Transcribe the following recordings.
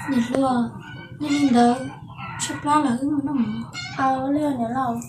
Niam hluas, yog li ntawd tshaib plab lawm wb mus noj mov. Aw, ua li niam laus.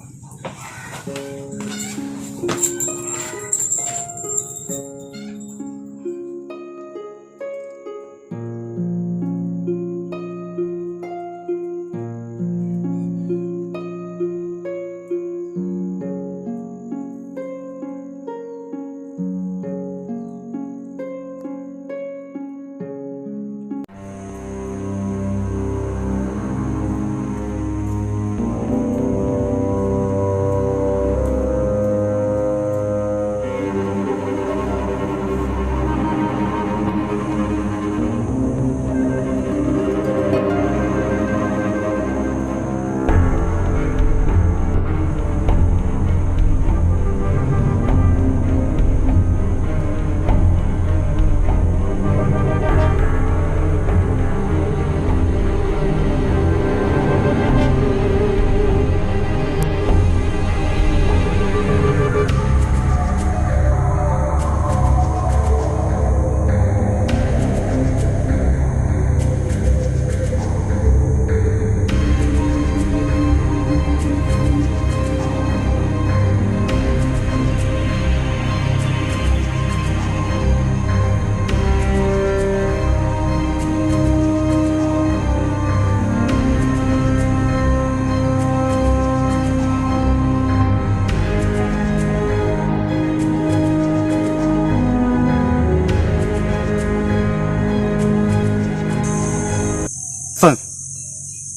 Feej,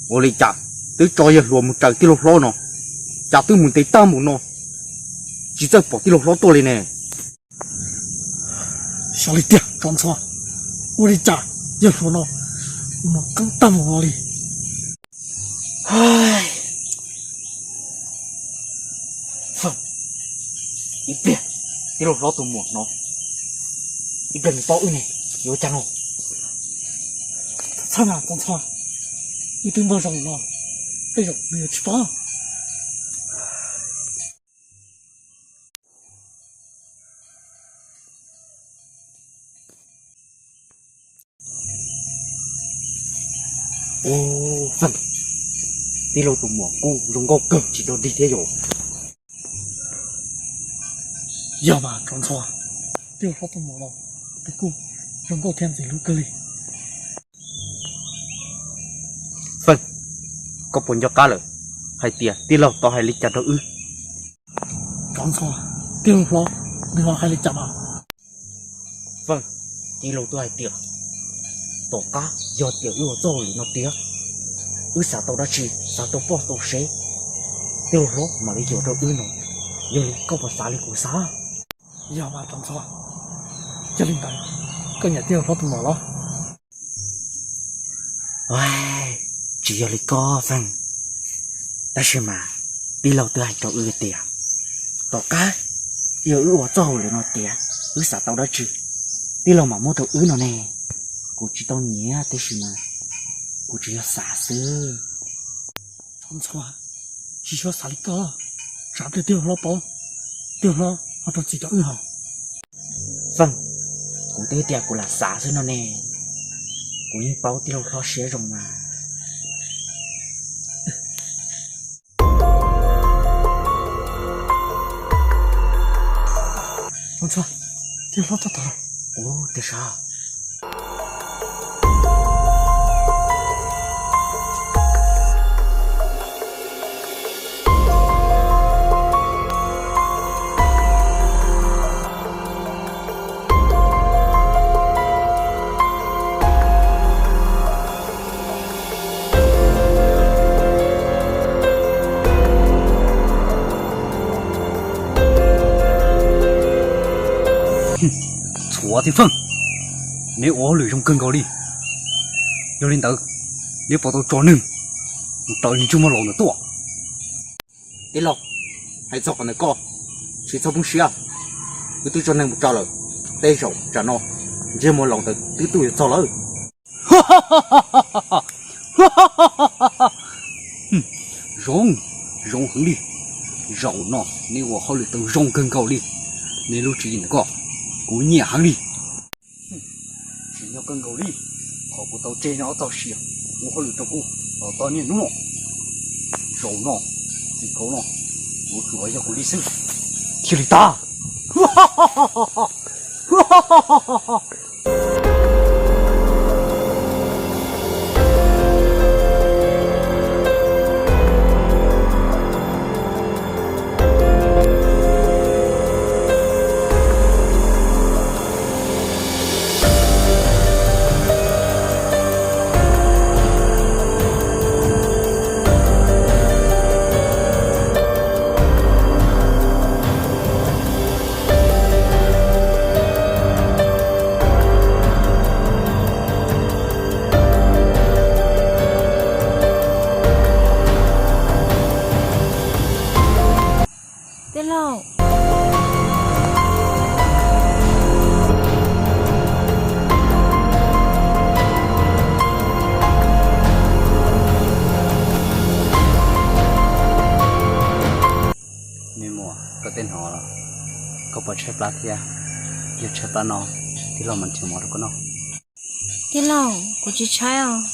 ua li cas twb tso yawg hluas mus raws tij laug hlob no, cas twb mus ntev tag mus no tsis txawj pom tij laug hlob tuaj li ne? Xyov li tiag Tsob Ntxhuav, ua li cas yawg hluas no mus qeeb tag mus no li. Feej, ib pliag tij laug hlob tus muam no ib pliag nws paub wb ne, yuav ua cas no? Txhob na Tsob Ntxhuav, wb twb npog zoo no, tej zaum nws yuav tsis paub. Ub, Feej, tij laug tus muam kuj zoo nkauj kawg tsis dog dig thiab yom. Yog mas Tsob Ntxhuav, tij laug hlob tus muam los nws kuj zoo nkauj thiab ntxim hlub kawg li. Feej, koj puas nco qab lawm hais tias tij laug tau hais li cas rau wb? Tsob Ntxhuav, tij laug hlob nws ho hais li cas mas? Feej, tij laug twb hais tias tom qab yog tias wb ua txoj hauj lwm no tiav, wb xav tau dab tsi, xav tau poj tau sev, tij laug hlob mam li yuav rau wb no. Yog li koj puas xav li kuv xav? Yog mas Tsob Ntxhuav, yog li ntawd koj nyiam tij laug hlob tus muam los? Tsis yog li koj Feej, tab sis mas tij laug twb hais rau wb tias tom qab yog wb ua txoj hauj lwm no tiav, wb xav tau dab tsi, tij laug mam muab rau wb no ne. Kuv tsis tau nyiam tab sis mas kuv tsuas yog xav xwb. Tsob Ntxhuav, tsis txhob xav li koj, tsam pliag tij laug hlob paub, tij laug hlob ho rau txim rau wb hos. Feej, kuv twb tias kuv lam xav xwb no ne, kuv yeej paub tij laug hlob siab zoo mas. Tsob Ntxhuav, tij laug hlob txog tod lawm. Ub, tiag sav. Ntxhuav thiab Feej, neb ua hauj lwm zoo kawg nkaus li. Yog li ntawd, neb puas tau tso neeg mus raws niag ntsej muag laus ntawd tuaj? Tij laug, hais txog qhov ntawd koj tsis txhob poob siab, wb twb tso neeg mus raws lawm, tej zaum tsam no ntsej muag laus ntawd twb tuaj yuav txog lawm. Zoo, zoo heev li. Zaum no neb ua hauj lwm tau zoo kawg nkaus li. Neb lub tswv yim ntawm koj, kuv nyiam heev li. Tsim nyog kawg nkaus li. Qhov kuv tau tseg no ob txoj sia, ua hauj lwm rau kuv los tau niaj hnub no. Zaum no, txiv kauv no, yuav tsum los yog kuv li xwb. Cia li tag. Tij laug. Me muam, koj twb hnov los, koj puas tshaib plab thiab? Yog tshaib plab no, tij laug mam nrhiav mov rau koj noj. Tij laug, kuv tsis tshaib os.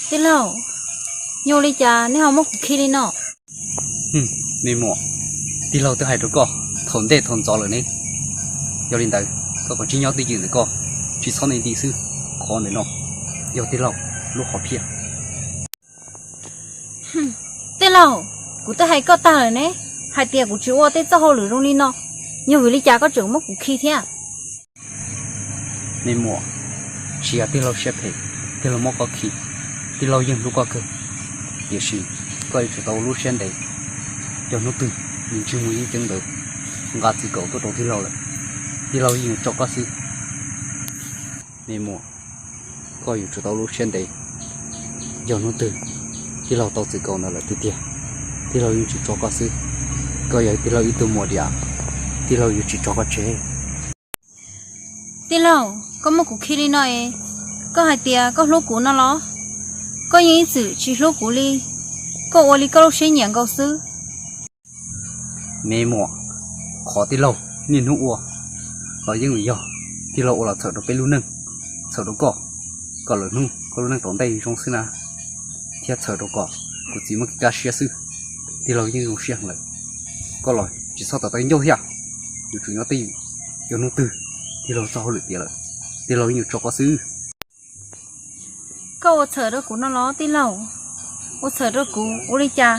Tij laug, yog ua li cas nej ho muab kuv khi li no? Me muam, tij laug twb hais rau koj thaum ntej thaum ntxov lawm ne. Yog li ntawd, koj kav tsij nyob twj ywm ntawm koj, tsis txhob nti nti xwb. Qhov ntawm no yog tij laug lub hom phiaj. Tij laug, kuv twb hais koj tag lawm ne, hais tias kuv tsis ua tej txoj hauj lwm zoo li no, yog vim li cas koj tseem muab kuv khi thiab? Me muam, tsis yog tij laug siab phem, tij laug muab koj khi, tij laug yeej hlub koj kawg. Tiam sis koj yuav tsum tau ua lub siab ntev, yog hnub twg nws ntsej muag yeej ceeb ntawd, nqa txiv kaum tuaj rau tij laug lawm, tij laug yeej yuav tso koj xwb. Me muam, koj yuav tsum tau lub siab ntev, yog hnub twg tij laug tau txiv kaum ntawd lawm tiag tiag, tij laug yeej tsis tso koj xwb. Koj yog tij laug ib tug muam diam, tij laug yuav tsis tso koj tseg. Tij laug, koj muab kuv khi li no es koj hais tias koj hlub kuv no los? Koj yeej ib txwm tsis hlub kuv li, koj ua li koj lub siab nyiam nkaus xwb. Me muam, qhov tij laug niaj hnub ua los yeej vim yog tij laug ua los txhawm rau peb lub neej, txhawm rau koj, kom lwm hnub koj lub neej tom ntej zoo xwb na, thiab txhawm rau kom kuv txiv muaj kev kaj siab xwb. Tij laug yeej zoo siab heev lawm, koj los tsis txhob tawv tawv ncauj thiab, yuav tsum nyob twj ywm, yog hnub twg tij laug txoj hauj lwm tiav lawm, tij laug yeej yuav tso koj xwb. Koj ua txhawm rau kuv no los tij laug? Ua txhawm rau kuv ua li cas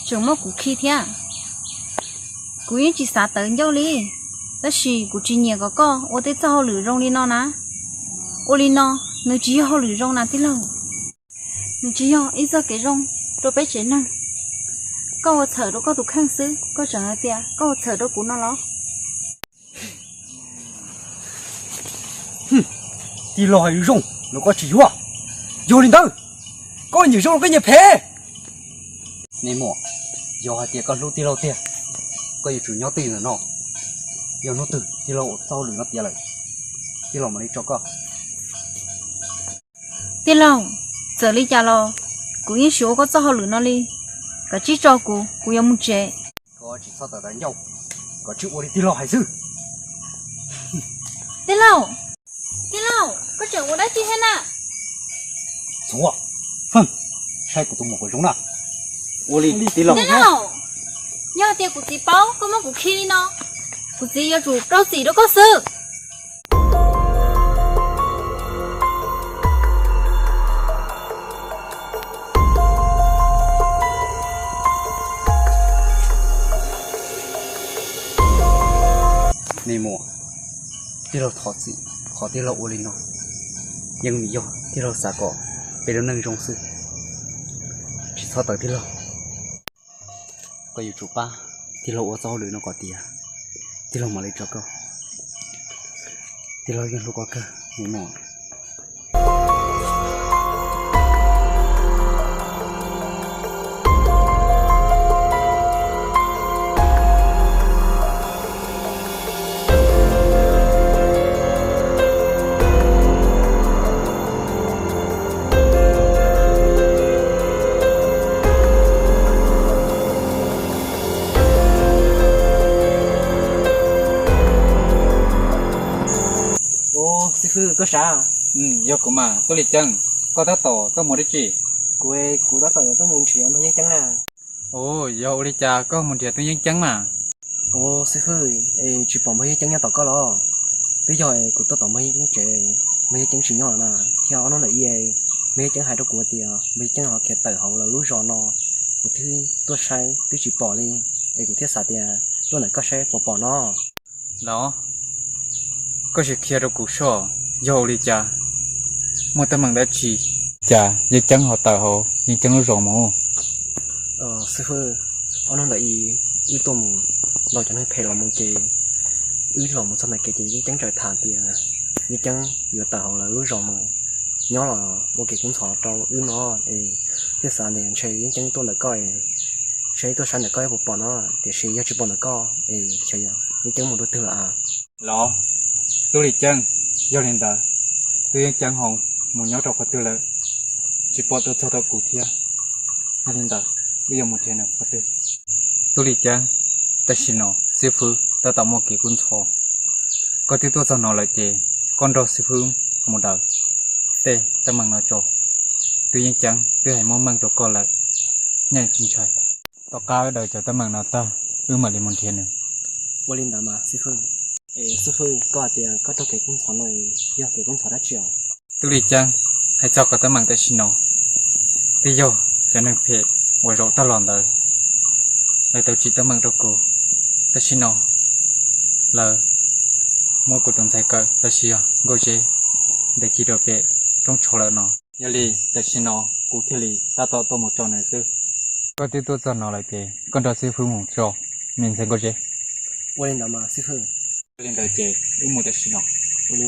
tseem muab kuv khi thiab? Kuv yeej tsis xav tawv ncauj li, tab sis kuv tsis nyiam kom koj ua tej txoj hauj lwm zoo li no na. Ua li no nws tsis yog hauj lwm zoo na tij laug. Nws tsis yog ib txoj kev zoo rau peb tsev neeg. Koj ua txhawm rau koj tus kheej xwb, koj tseem hais tias koj ua txhawm rau kuv no los? Tij laug hais zoo los koj tsis yuav. Yog li ntawd, koj nyiam zoo los koj nyiam phem? Me muam, yog hais tias koj hlub tij laug tiag, koj yuav tsum nyob twj ywm ntawm no. Yog hnub twg tij laug ua txoj hauj lwm no tiav lawm, tij laug mam li tso koj. Tij laug, txawm li cas los kuv yeej tsis ua koj txoj hauj lwm no li. Koj tsis tso kuv, kuv yuav mus tsev. Koj tsis txhob tawv tawv ncauj, koj tsis ua li tij laug hais xwb. Tij laug, tij laug, koj tseem ua dab tsi thiab na? Txhua, saib kuv tus muam puas zoo na. Ua li tij laug. Tij laug, yog tias kuv txiv paub koj muab kuv khi li no, kuv txiv yuav tsum rau txim rau koj xwb. Me muam, tij laug thov txim qhov tij laug ua li no, yeej vim yog tij laug xav kom peb lub neej zoo xwb. Tsis txhob tawv tij laug. Koj yuav tsum pab tij laug ua txoj hauj lwm no kom tiav, tij laug mam li tso koj. Tij laug yeej hlub koj kawg me muam. Koj sav? Yog kuv mas, Tub Lis Ceeb, koj tab tom tuaj mus dab tsi? Kuv, kuv tab tom yuav tuaj mus nrhiav npawg Yeeb Ceeb na. Ua, yog ua li cas koj mus nrhiav tub Yeeb Ceeb mas? Ua, xib fwb, es tsis pom npawg Yeeb Ceeb nyob tom koj los? Twb yog es kuv tuaj tom npawg Yeeb Ceeb tsev, npawg Yeeb Ceeb tsis nyob lawm na. Thiab ob hnub ntawm ib, npawg Yeeb Ceeb hais rau kuv tias npawg Yeeb Ceeb ho khiav tawm hauv lawv lub zos no, kuv thiaj tuaj saib twb tsis pom li, es kuv thiaj xav tias tuaj ntawm koj saib puas pom no. Los, koj sim qhia rau kuv soj, yog ua li cas, muaj teeb meem dab tsi, cas Yeeb Ceeb ho tawm hauv Yeeb Ceeb lub zos mus? Xib fwb, ob hnub ntawd wb tuaj mus ntaus cov neeg phem los mus ces wb los mus txog ntawm kev ces Yeeb Ceeb txawm tham tias Yeeb Ceeb yuav tawm hauv lawv lub zos mus, nyob los ua kev kub ntxhov rau wb no, es thiaj xav tias ntshe Yeeb Ceeb tuaj ntawm koj es saib tuaj saib ntawm koj puas pom no, tiam sis yog tsis pom ntawm koj es xyov yog Yeeb Ceeb mus rau twg lawm a. Los, Tub Lis Ceeb, yog li ntawd, tub Yeeb Ceeb ho mus nyob rau qhov twg lawm? Tsis pom tuaj txog rau kuv thiab. Yog li ntawd, wb yuav mus nrhiav nws qhov twg? Tub Lis Ceeb, tam sim no xib fwb tab tom muaj kev kub ntxhov. Koj twb tuaj txog no lawm ces koj nrog xib fwb mus daws tej teeb meem no tso. Tub Yeeb Ceeb twb hais muaj meej rau koj lawm, nyaj tsis ntshai. Tom qab daws cov teeb meem no tag, wb mam li mus nrhiav nws. Ua li ntawd mas xib fwb. Es xib fwb, koj hais tias koj raug kev kub ntxhov no yog kev kub ntxhov dab tsi os? Tub Lis Ceeb, hais txog qhov teeb meem tam sim no, twb yog cov neeg phem uas zaum tag los ntawd lawv tau tsim teeb meem rau kuv. Tam sim no lawv muab kuv tus ntxhais kawm los sis yog Nkauj Zeb ntes kiag rau pem roob tsho lawm no. Yog li tam sim no kuv thiaj li tab tom tuaj mus tso nws xwb. Koj twb tuaj txog no lawm ces koj nrog xib fwb mus tso me ntxhais Nkauj Zeb. Ua li ntawd mas xib fwb. Ua li ntawd ces wb mus tam sim no. Ua li.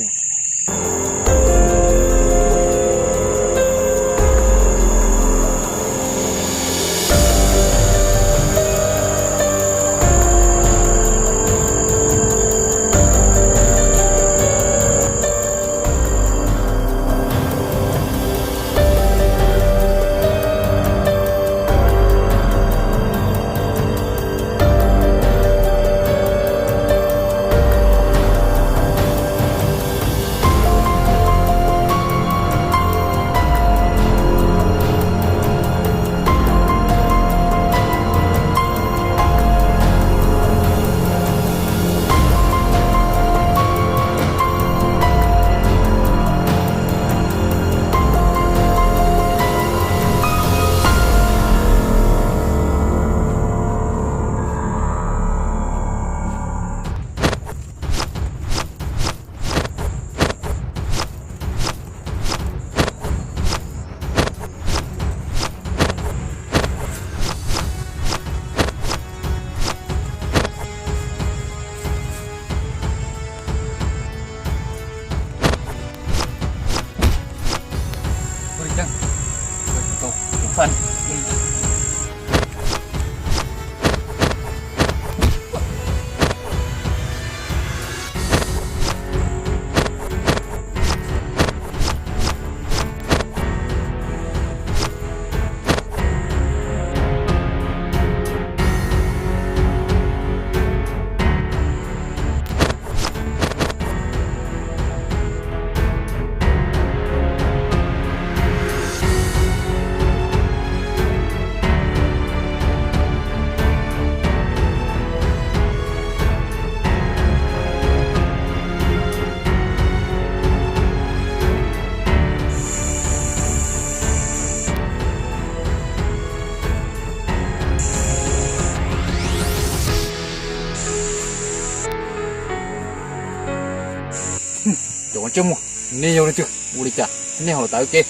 Cov ntsej muag, nej yog leej twg, ua li cas nej ho los tawm kev?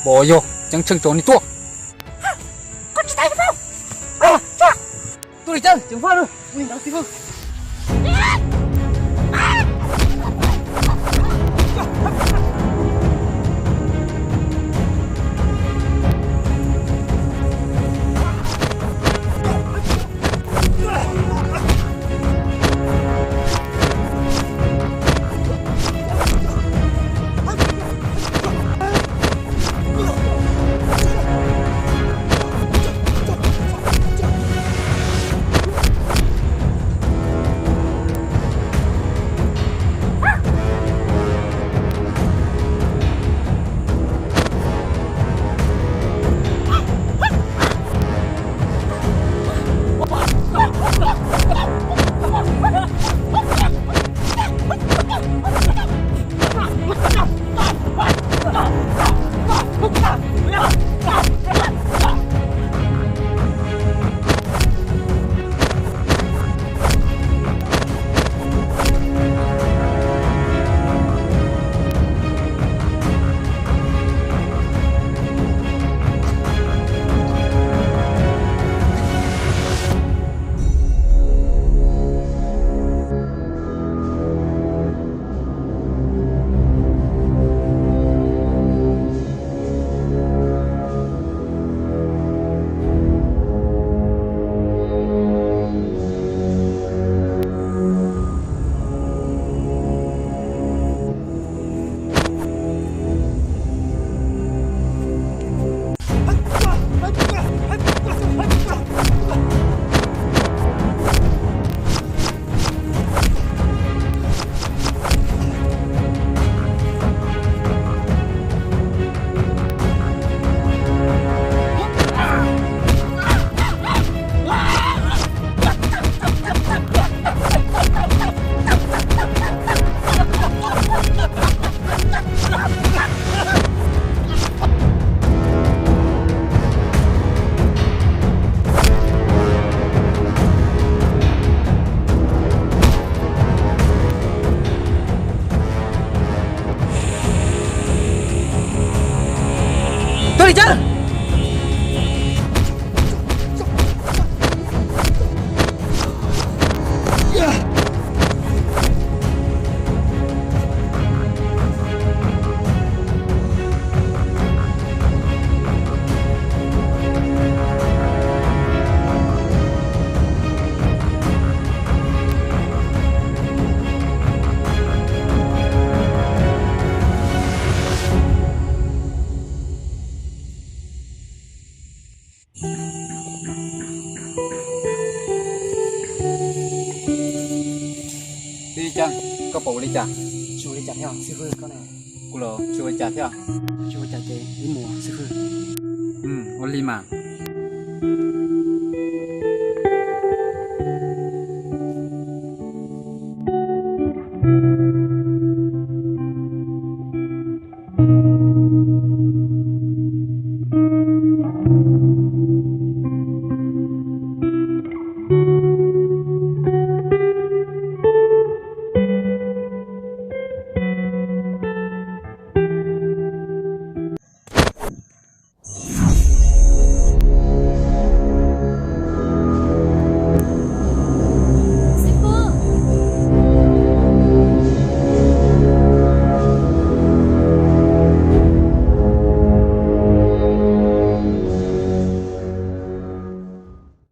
Pom yog Ceeb Tsheej tso nej tuaj. Tub Lis Ceeb, ceev faj. Koj pom ua li cas? Tsis ua li cas thiab xib hwb, koj ne? Kuv los tsis ua li cas thiab. Tsis ua cas ces wb mus xib hwb. Ua li mas.